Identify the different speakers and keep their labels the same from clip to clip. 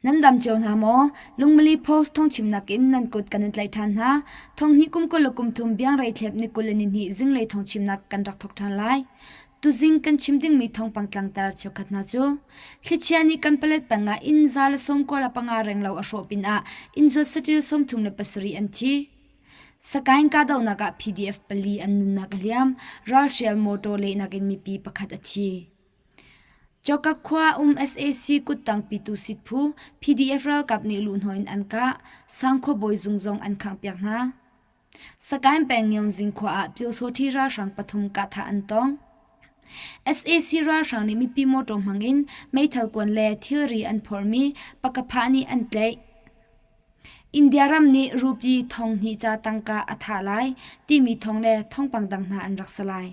Speaker 1: Nan dam cio hna maw? Lungmili Post thawngchimnak in nan kut kan in tlaih ṭhan hna. Thonghnih kum 20 le kum thum biangrei thlep ni 20 le nihnih zinglei thawngchimnak kan rak thawk ṭhan lai. Tuzing kan chim dingmi thawngpang tlangtar cheukhat hna cu thlichia nih kan palet peng ah inn 195 renglo a hrawh pinah inn zuat saṭil 37 an thi. Sakaing kahdohnak ah PDF pali an nunnak a liam, ralhrial mawṭaw lehnak in mipi pakhat a thi. Cawka khua um sac kuttang pitu sitphu PDF ralkap nih luhhnawh in an kah, Sangkhua bawi zung zong an khanghpiak hna. Sakaing peng Ngeunzing khua ah Pyosawṭhi ralhrang pathum kahthah an tong. Sac ralhrang nih mipi mawṭaw hmang in meithal kuan le thilri an phormi pakaphah nih an tlaih. India ram nih rupee thong hnih ca tangka a thah lai timi thong le thawngpang dang hna an rak si lai.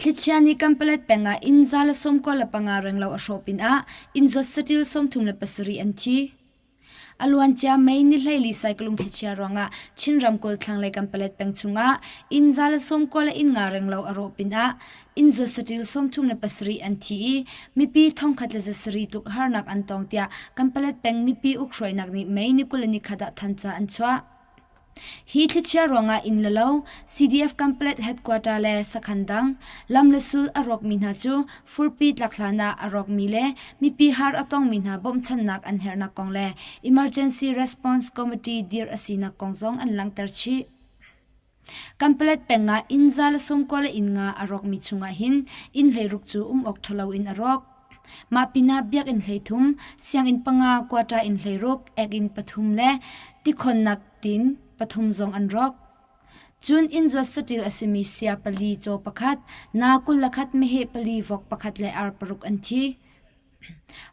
Speaker 1: Thlichia nih Kanpalet peng ah inn 195 renglo a hrawh pinah inn zuat saṭil 37 an thi. A luancia May ni 14 saikulung thlichia ruangah Chin ramkulh thlanglei Kanpalet peng chungah inn 190 le inn nga renglo a rawh pinah inn zuat saṭil 37 an thi i mipi 1,700 tluk harnak an tong tiah Kanpalet peng mipi ukhruainak nih May ni 21 ah thanca an chuah. Hi thlichia ruangah inn le lo, CDF Kanpalet headquarter le sakhan dang, lam le sul a rawkmi hna cu furpi tlak hlan ah a rawkmi le mipi har a tongmi hna bawmhchanhnak an herhnak kong le Emergency Response Committee dirh a sinak kong zong an langhter chih. Kanpalet peng ah inn 190 le inn nga a rawkmi chungah hin inn 16 cu um awk ṭhalo in a rawk. Mah pinah biakinn 13, sianginn panga, quarter inn 16, ek-inn pathum le tikhonnak tin pathum zong an rawk. Cun inn zuat saṭil a simi sia pali, caw pakhat, naa 21, meheh pali, vok pakhat le ar paruk an thi.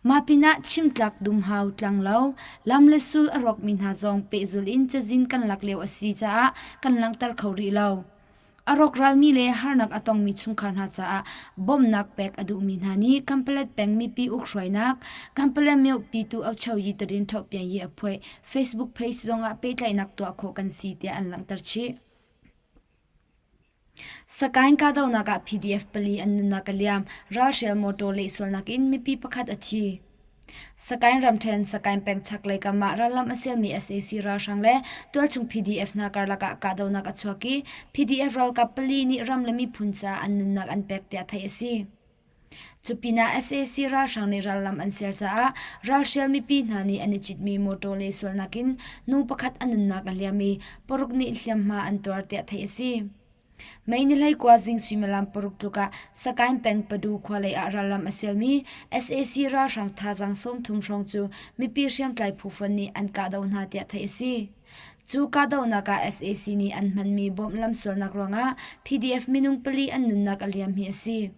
Speaker 1: Mah pinah chimtlak dumhau tlanglo, lam le sul a rawkmi hna zong pehzul in cazin kan lak lio a si caah kan langhter kho rih lo. A rawkralmi le harnak a tongmi chungkhar hna caah bawmhnak pek a duhmi hna nih Kanpalet peng mipi ukhruainak Kanpalet myo pitu Auchoyi Tadin Ṭhohpianyi a phuaih Facebook page zongah pehtlaihnak tuah khawh kan si tiah an langhter chih. Sakaing kahdohnak ah PDF pali an nunnak a liam. Ralhrial motor lehsualnak in mipi pakhat a thi. Sakaing ramṭhen Sakaing peng chaklei kam ah rallam a sialmi sac ralhrang le tualchung PDF hna karlak ah kahdohnak a chuak i PDF ralkap pali nih ram le miphun caah an nunnak an pek tiah theih a si. Cupinah sac ralhrang nih rallam an sial caah ralhrial mipi hna nih an i citmi motor le sualnak in nu pakhat a nunnak a liam i paruk nih hliamhma an tuar tiah theih a si. Mei ni 19 zing suimilam paruk tluk ah Sakaing peng Padu khua lei ah rallam a sialmi sac ralhrang thazaang 30 hrawng cu mipi hriamtlai phu fonh nih an kahdoh hna tiah theih a si. Cu kahdohnak ah sac nih an hmanmi bawmh lamsualnak ruangah PDF minung pali an nunnak a liam hi a si.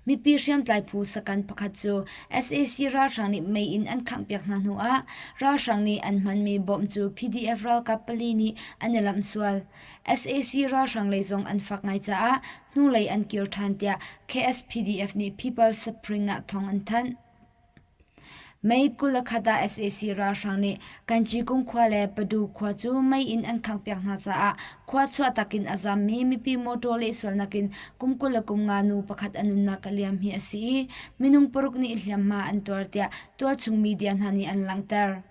Speaker 1: Mipi hriamtlai phu sakan pakhat cu sac ralhrang nih mei in an khanghpiak hna hnu ah ralhrang nih an hmanmi bomb cu PDF ralkap pali nih an i lamh sual. Sac ralhrang lei zong an fak ngai caah hnulei an kir ṭhan tiah KSPDF nih People's Spring ah thawng an thanh. May 21 ah sac ralhrang nih Kancikung khua le Padu khua cu mei in an khanghpiak hna caah khua chuahtak in a zammi mipi motor lehsualnak in kum 25 nu pakhat a nunnak a liam hi a si i minung paruk nih hliamhma an tuar tiah tualchung media hna nih an langhter.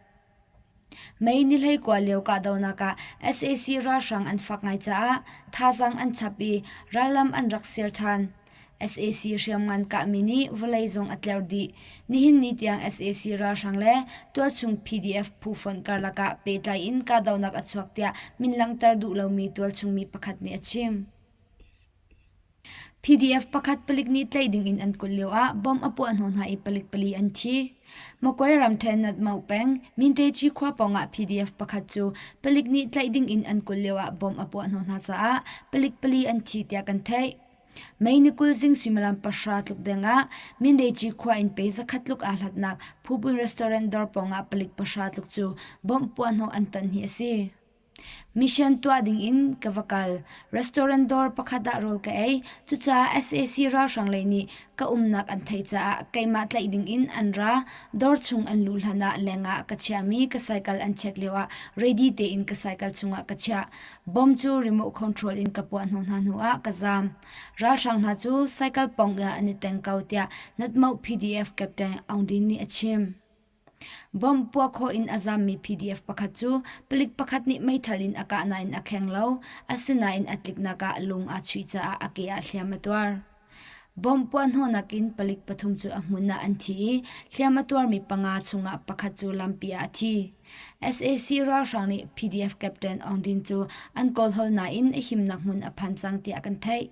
Speaker 1: May ni 19 lio kahdohnak ah sac ralhrang an fak ngai caah thazaang an chap i rallam an rak sial ṭhan. Sac hriamngan kahmi nih vawlei zong a tlerh dih. Nihin ni tiang sac ralhrang le tualchung PDF phu fonh karlak ah pehtlai in kahdohnak a chuak tiah min langhter duh lomi tualchung mi pakhat nih a chim. PDF pakhat palik nih tlaih dingin an kulh lioah bomb a puah hnawh hna i palik pali an thi. Magway ramṭhen Natmauh peng Mintechi khua pawngah PDF pakhat cu palik nih tlaih dingin an kulh lioah bomb a puah hnawh hna caah palik pali an thi tiah kan theih. May ni 20 zing suimilam pahra tluk dengah Mindechi khua in pe zakhat tluk aa hlatnak Phupun restaurant dawr pawngah palik pahra tluk cu bomb puah hnawh an ton hi a si. Mission tuah dingin ka va kal. Restaurant dawr pakhat ah rawl ka ei. Cucaah sac ralhrang lei nih ka umnak an theih caah keimah tlaih dingin an ra. Dawr chung an luh hlan ah lengah ka chiahmi ka cycle an check lioah ready tein ka cycle chungah ka chiah. Bomb cu remote control in ka puah hnawh hna hnuah ka zaam. Ralhrang hna cu cycle pawng ah an i teng ko tiah Natmoh PDF Captain Aung Din nih a chim. Bomb puah khawh in a zammi PDF pakhat cu palik pakhat nih meithal in a kah nain a kheng lo. Asinain a tliknak ah lung aa chuih caah a ke ah hliam a tuar. Bomb puah hnawhnak in palik pathum cu a hmun ah an thi i hliam a tuarmi panga chungah pakhat cu lampi ah a thi. Sac ralhrang nih PDF Captain Aung Din cu an kawlhawl nain a himnak hmun a phan cang tiah kan theih.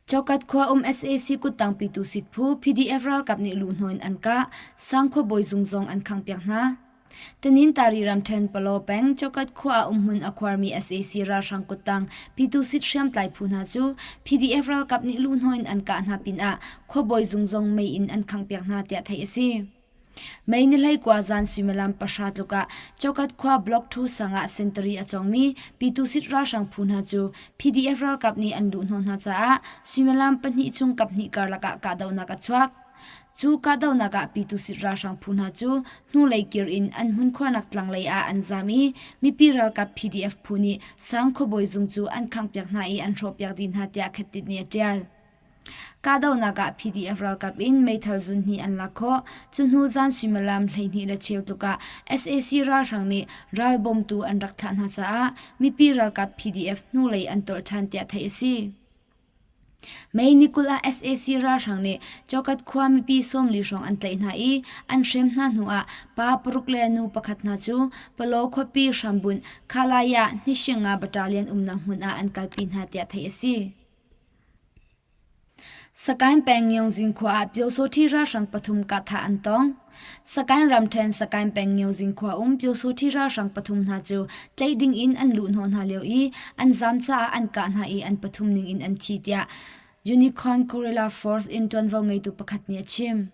Speaker 1: Chawkat khua um sac kuttang pitu sit phu PDF ralkap nih luhhnawh in an kah. Sang khuabawi zung zong an khanghpiak hna. Tanintari ramṭhen Palaw peng Chawkat khua ah umhmun a khuarmi sac ralhrang kuttang pitu sit hriamtlai phu hna cu PDF ralkap nih luhhnawh in an kah hna pinah khuabawi zung zong mei in an khanghpiak hna tiah theih a si. May ni 19 zan suimilam pahra tluk ah Chawkat khua Block 2 sang ah sentari a cawngmi Pyitusit ralhrang phu hna cu PDF ralkap nih an luhhnawh hna caah suimilam pahnih chung kaphnih karlak ah kahdohnak a chuak. Cu kahdohnak ah Pyitusit ralhrang phu hna cu hnulei kir in an hmunkhuarnak tlanglei ah an zaam i mipi ralkap PDF phu nih sang khuabawi zung cu an khanghpiak hna i an hrawhpiak dih hna tiah Khettit nih a ṭial. Kahdohnak ah PDF ralkap in meithal zunhnih an lak khawh. Cu hnu zan suimilam 12 le cheu tluk ah sac ralhrang nih ral bawmtu an rak thlah hna caah mipi ralkap PDF hnulei an tolh ṭhan tiah theih a si. May ni 20 ah sac ralhrang nih Chawkat khua mipi 40 hrawng an tlaih hna i an hrem hna hnu ah pa paruk le nu pakhat hna cu Palaw khuapi hrambunh Khalaya Hnishinga Battalion umnak hmun ah an kalpi hna tiah theih a si. Sakaing peng Ngyongzing khua ah Pyosawṭhi ralhrang pathum kahthah an tong. Sakaing ramṭhen Sakaing peng Ngyongzing khua um Pyosawṭhi ralhrang pathum hna cu tlaih ding in an luhhnawh hna lio i an zaam caah an kah hna i an pathum ning in an thi tiah Unicorn Guerrilla Force in ṭuanvo ngeitu pakhat nih a chim.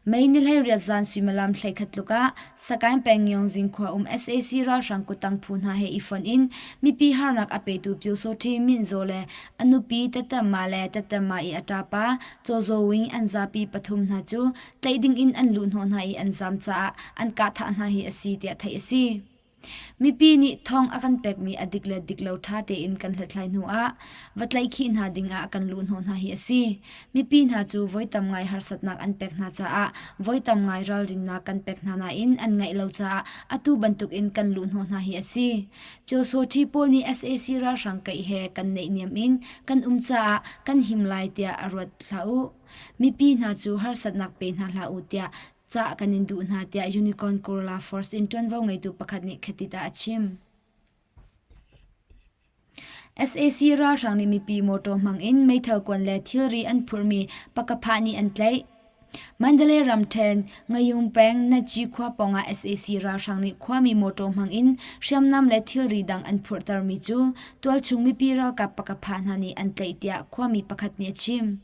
Speaker 1: May ni 18 zan suimilam 11 tluk ah Sakaing peng Ngyongzing khua um sac ralhrang kuttang phu hna he i fonh in mipi harnak a petu Pyusawṭhi Min Zaw le a nupi Tattama le Tattama i a ṭapa Chaw Zaw Wing an zapi pathum hna cu tlaih ding in an luhhnawh hna i an zaam caah an kahthah hna hi a si tiah theih a si. Mipi nih thawng a kan pekmi a dik le dik lo ṭha tein kan hlathlai hnuah va tlaihkhih hna dingah kan luhhnawh hna hi a si. Mipi hna cu voi tam ngai harsatnak an pek hna caah voi tam ngai ralrinnak kan pek hna nain an ngaih lo caah atu bantukin kan luhhnawh hna hi a si. Pyosawṭhi pawl nih sac ralhrang keih he kan naihniam in kan um caah kan him lai tiah a ruat hlah u. Mipi hna cu harsatnak pe hna hlah u tiah cah kan in duh hna tiah Unicorn Kurla Force in ṭuanvo ngeitu pakhat nih khatit ah a chim. Sac ralhrang nih mipi motor hmang in meithal kuan le thilri an phurhmi pakapha nih an tlaih. Mandalay ramṭhen Ngayung peng Naci khua pawngah sac ralhrang nih khuami motor hmang in hriamnam le thilri dang an phurhtermi cu tualchung mipi ralkap pakapha hna nih an tlaih tiah khuami pakhat nih a chim.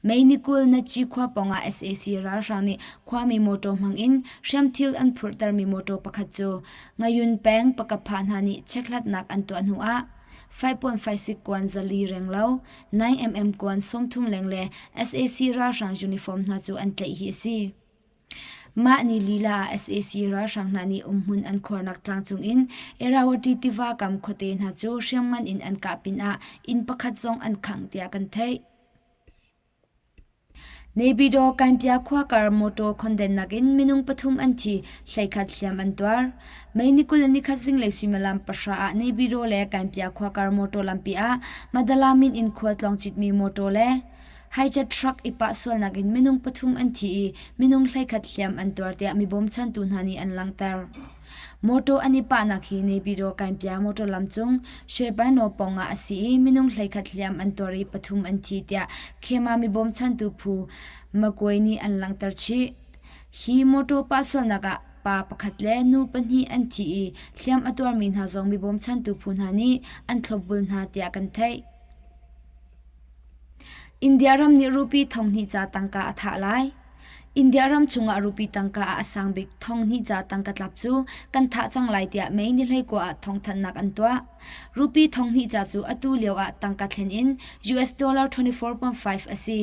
Speaker 1: May ni 20 Naci khua pawngah sac ralhrang nih khuami mawṭaw hmangin hriamthil an phurhtermi mawṭaw pakhat cu Ngayun peng Pakapha hna nih chekhlatnak an tuah hnuah 5.56 kuan zali renglo 9mm kuan 30 leng le sac ralhrang uniform hna cu an tlaih hi a si. Mah ni lila ah sac ralhrang hna nih umhmun an khuarnak tlang cungin Irrawaddy tiva kam khuate hna cu hriamngan in an kah pinah inn pakhat zong an khangh tiah kan theih. Naypyidaw Kainpia khua kar mawṭaw khondennak in minung pathum an thi, 11 hliam an tuar. May ni 21 zinglei suimilam pahra ah Naypyidaw le Kainpia khua kar mawṭaw lampi ah Madala min in khualtlawng citmi mawṭaw le Hijet truck i pah sualnak in minung pathum an thi i minung 11 hliam an tuar tiah mi bawmchantu hna nih an langhter. Mawṭaw an i pahnak hi Naypyidaw Kainpia mawṭaw lam cung Shwepaino pawng ah a si i minung 11 hliam an tuar i pathum an thi tiah Khema mi bawmchantu phu Magway nih an langhter chih. Hi mawṭaw pah sualnak ah pa pakhat le nu pahnih an thi i hliam a tuarmi hna zong mi bawmchantu phu hna nih an thlopbul hna tiah kan theih. India ram nih rupee 2000 ca tangka a thah lai. India ram chungah rupee tangka ah a sang bik 2000 ca tangka tlap cu kan thah cang lai tiah May ni 19 ah thawngthanhnak an tuah. Rupee 2000 ca cu atu lio ah tangka thlen in US dollar 24.5 a si.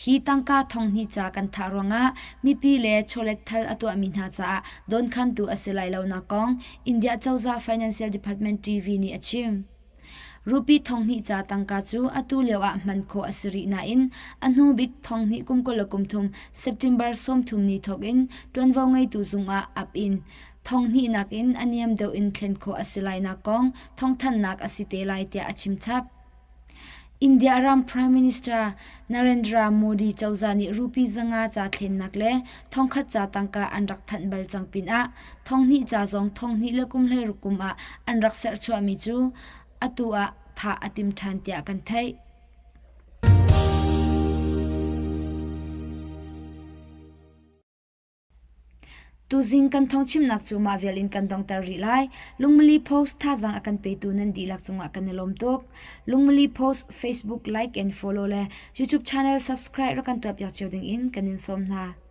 Speaker 1: Hi tangka 2000 ca kan thah ruangah mipi le chawletthal a tuahmi hna caah dawnkhantu a si lai lonak kong India cozah Financial Department TV nih a chim. Rupee 2000 ca tangka cu atu lio ah hman khawh a si rih nain a hnu bik 2000 kum 23 September 30 ni thawk in ṭuanvo ngeitu zung ah ap in 2000 nakin a niam deuh in thlen khawh a si lainak kong thawngthanhnak a si te lai tiah a chim chap. India ram Prime Minister Narendra Modi cozah nih rupee 500 ca thlennak le 1000 ca tangka an rak thanh bal cang pinah 2000 ca zong 2016 kum ah an rak serchuahmi cu atu ah thah a tim ṭhan tiah kan theih. Tuzing kan thawngchimnak cu mah vial in kan donghter rih lai. Lungmili Post thazaang a kan petu nan dihlak cungah kan i lawm tuk. Lungmili Post Facebook like and follow le YouTube channel subscribe rak kan tuahpiak cio ding in kan in sawm hna.